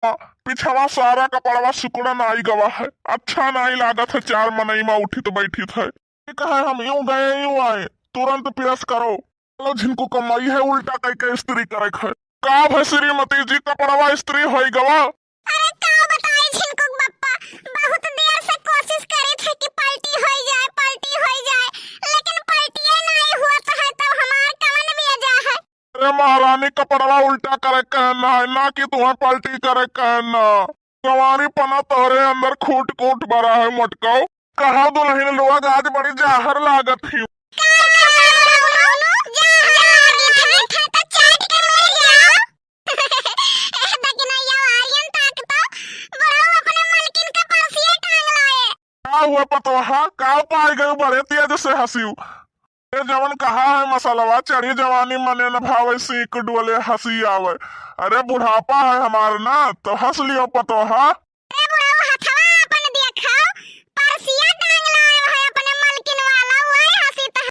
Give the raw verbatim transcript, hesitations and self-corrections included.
पिछवा सारा कपड़वा सुकड़न आई गवा है, अच्छा नाई लागत है, चार मनई मा उठित बैठित है। ठीक है, हम यूं गए यूं आए, तुरंत प्रेस करो। चलो झिनकू कमाई है, उल्टा कई के इस्त्री करे है। का भई श्रीमती जी, कपड़वा इस्त्री होई गवा? अरे का बताई झिनकू बप्पा, बहुत देर से कोशिश करे थे कि पलटी होई जाए, पलटी होई जाए, लेकिन पलटिए नहीं हुआ तो है, तब हमार कवन बेजा है? अरे महारानी, कपड़वा उल्टा करे कहना है, ना कि तुम्हें पलटी करे कहना। जवानी पना तोहरे अंदर खूट कूट भरा है मोटकाऊ। कहा दुल्हन लोग आज बड़ी जाहर लागत ही। का कहत हो बुढ़ऊ, जाहर लागत है, तो चाट के मर जाओ। ए दकिनैया वारियन ताक तो, बुढ़ऊ अपने मलकिन के परसिए टांग लाए। का हुआ पतोहा, का पाए गए बड़े तेज से हंसियो? ए जवन कहा है मसलवा, चढ़ी जवानी मने न भावे, सींक डोले हंसी आवे। अरे बुढ़ापा है हमार ना, तो हंस लियो पतोहा।